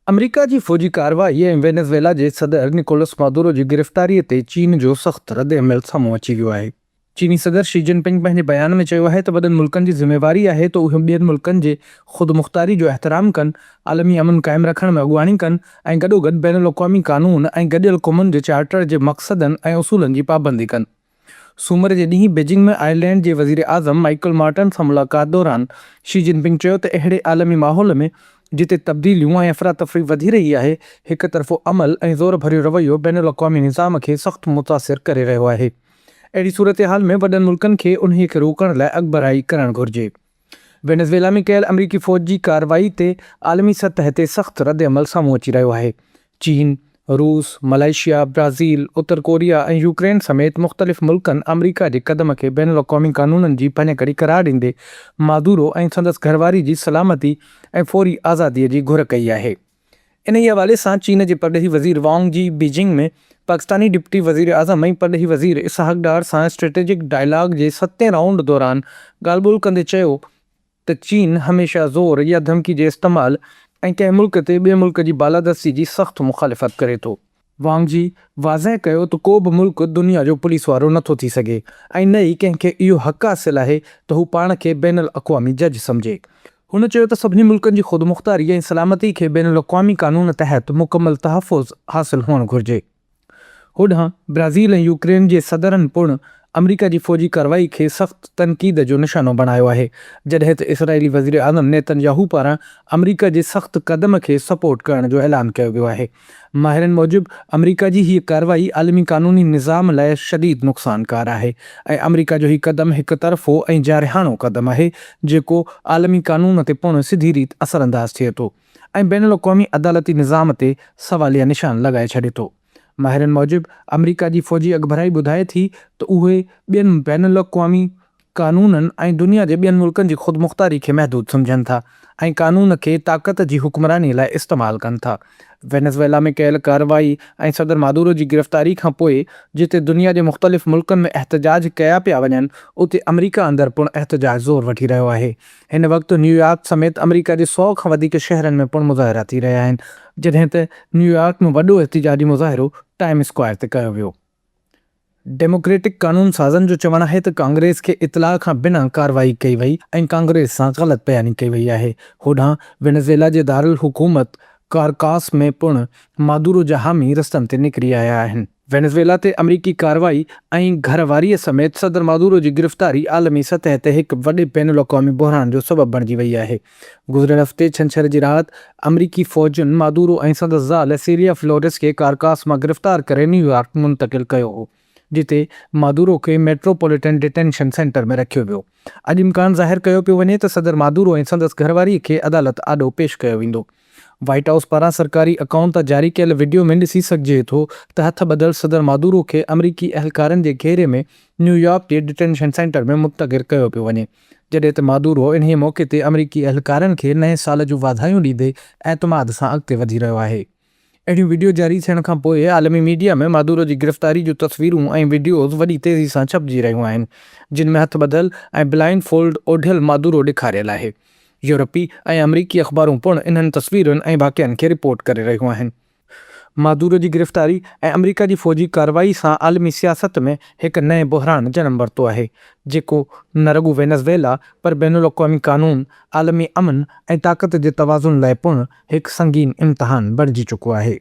آمريڪا جي فوجي ڪارروائي ۽ وينزويلا جي صدر نڪولس مادورو جي گرفتاري تي چين جو سخت ردعمل سامهون اچي ويو آهي. چيني صدر شي جن پنگ پنهنجي بيان ۾ چيو آهي ته وڏن ملڪن جي ذميواري آهي ته اهي ٻين ملڪن جي خودمختاري جو احترام ڪن، عالمي امن قائم رکڻ ۾ اڳواڻي ڪن ۽ گڏوگڏ بين الاقوامي قانون ۽ گڏيل قومن جي چارٽر جي مقصدن ۽ اصولن جي پابندي ڪن. سومر جي ڏينهن بيجنگ ۾ آئرلينڊ جي وزيراعظم مائيڪل مارٽن سان ملاقات دوران شي جن پنگ چيو ته اهڙي عالمي ماحول ۾ جتي تبديليون ۽ افراتفري وڌي رهي آهي، هڪ طرفو عمل ۽ زور ڀريو رويو بين الاقوامي نظام کي سخت متاثر ڪري رهيو آهي. اهڙي صورتحال ۾ وڏن ملڪن کي انهي کي روڪڻ لاء اڳڀرائي ڪرڻ گهرجي. وينزويلا ۾ ڪيل آمريڪي فوج جي ڪارروائي تي عالمي سطح تي سخت ردعمل سامهون اچي رهيو آهي. چين، روس، Malaysia, Brazil, Uttar Korea ۽ Ukraine سميت مختلف ملڪن آمريڪا جي قدم کي بين الاقوامي قانونن جي ڀڃڪڙي قرار ڏيندي مادورو ۽ سندس گهرواري جي سلامتي ۽ فوري آزادي جي گهر ڪئي آهي. انهيء حوالي سان چين جي پرڏيهي وزير وانگ جي بيجنگ ۾ پاڪستاني ڊپٽي وزيراعظم ۽ پرڏيهي وزير اسحاق ڊار سان اسٽريٽجڪ ڊائلاگ جي ستين رائونڊ دوران ڳالهه ٻولهه ڪندي چيو ته چين هميشه زور يا ڌمڪي جي استعمال ۽ ڪنهن ملڪ تي ٻئي ملڪ جي بالادستي جي سخت مخالفت ڪري ٿو. وانگ جي واضح ڪيو ته ڪو به ملڪ دنيا جو پوليس وارو نٿو ٿي سگهي ۽ نه ئي ڪنهن کي اهو حق حاصل آهي ته هو پاڻ کي بين الاقوامي جج سمجهي. هن چيو ته سڀني ملڪن جي خودمختاري ۽ سلامتي کي بين الاقوامي قانون تحت مڪمل تحفظ حاصل هئڻ گهرجي. هوڏانهن برازيل ۽ يوڪرين جي صدرن پڻ آمريڪا جي فوجي ڪارروائي کي سخت تنقيد جو نشانو بڻايو آهي، جڏهن ته اسرائيلي وزيراعظم نيتن ياهو پاران آمريڪا جي سخت قدم کي سپورٽ ڪرڻ جو اعلان ڪيو ويو آهي. ماهرن موجب آمريڪا جي هيء ڪارروائي عالمي قانوني نظام لاء شديد نقصانڪار آهي ۽ آمريڪا جو هي قدم هڪ طرفو ۽ جارحاڻو قدم آهي، جيڪو عالمي قانون تي پڻ سڌي ريت اثرانداز ٿئي ٿو. ۽ بين الاقوامي عدالتي نظام تي سواليه نشان لڳائي ڇڏي ٿو. ماهرن موجب آمريڪا جي فوجي اڳڀرائي ٻڌائي ٿي ته اهي ٻين بين الاقوامي قانونن ۽ دنيا جي ٻين ملڪن جي خودمختاري کي محدود سمجهن ٿا ۽ قانون کي طاقت جي حڪمراني لاء استعمال ڪن ٿا. وينزويلا ۾ ڪيل ڪارروائي ۽ صدر مادورو جي گرفتاري کان پوء جتي دنيا جي مختلف ملڪن ۾ احتجاج ڪيا پيا وڃن اتي آمريڪا اندر پڻ احتجاج زور وٺي رهيو آهي. هن وقت نيويارڪ سميت آمريڪا جي سئو کان وڌيڪ شهرن ۾ پڻ مظاهرا ٿي رهيا آهن، جڏهن ته نيويارڪ ۾ وڏو احتجاجي مظاهرو ٽائيم اسڪوائر تي ڪيو ويو. ڊيموڪريٽڪ قانون سازن جو چوڻ آهي ته ڪانگريس کي اطلاع کان بنا ڪارروائي ڪئي وئي ۽ ڪانگريس سان غلط بياني ڪئي وئي آهي. هوڏانهن وينزويلا جي دارالحڪومت ڪارڪاس ۾ پڻ مادورو جا حامي رستن تي نڪري آيا آهن. وينزويلا تي آمريڪي ڪارروائي ۽ گهر واريء سميت صدر مادورو جي گرفتاري عالمي سطح تي هڪ وڏي بين الاقوامي بحران جو سبب بڻجي وئي آهي. گذريل هفتي ڇنڇر جي رات آمريڪي فوجن مادورو ۽ سندس زال سيليا فلوريس کي ڪارڪاس مان گرفتار ڪري نيويارڪ منتقل ڪيو هو، جتي مادورو کي ميٽروپوليٽن ڊيٽينشن سينٽر ۾ رکيو ويو. اڄ امڪان ظاهر ڪيو پيو وڃي ته صدر مادورو ۽ سندس گهرواريء کي عدالت آڏو پيش ڪيو ويندو. وائيٽ هائوس پاران سرڪاري اڪائونٽ تان جاري ڪيل وڊيو ۾ ڏسي سگهجي ٿو ته هٿ ٻڌل صدر مادورو کي آمريڪي اهلڪارن جي گهيري ۾ نيويارڪ جي ڊٽينشن سينٽر ۾ مبتغر ڪيو پيو وڃي جڏهن ته مادورو انهيء موقعي تي آمريڪي اهلڪارن کي نئين سال جون واڌايون ڏيندي اعتماد سان اڳتي وڌي رهيو آهي. اهڙيون وڊيو جاري ٿيڻ کان پوء عالمي ميڊيا ۾ مادورو جي گرفتاري جون تصويرون ۽ وڊيوز وڏي تيزي سان ڇپجي رهيون آهن جن ۾ هٿ ٻڌل ۽ بلائنڊ فولڊ اوڍيل مادورو ڏيکاريل آهي. يورپي ۽ آمريڪي اخبارون پڻ انهن تصويرن ۽ واقعن کي رپورٽ ڪري رهيون آهن. مادورو جي گرفتاري ۽ آمريڪا جي فوجي ڪارروائي سان عالمي سياست ۾ هڪ نئين بحران جنم ورتو آهي، جيڪو نه رڳو وينزويلا پر بين الاقوامي قانون، عالمي امن ۽ طاقت جي توازن لاء پڻ هڪ سنگين امتحان بڻجي چڪو آهي.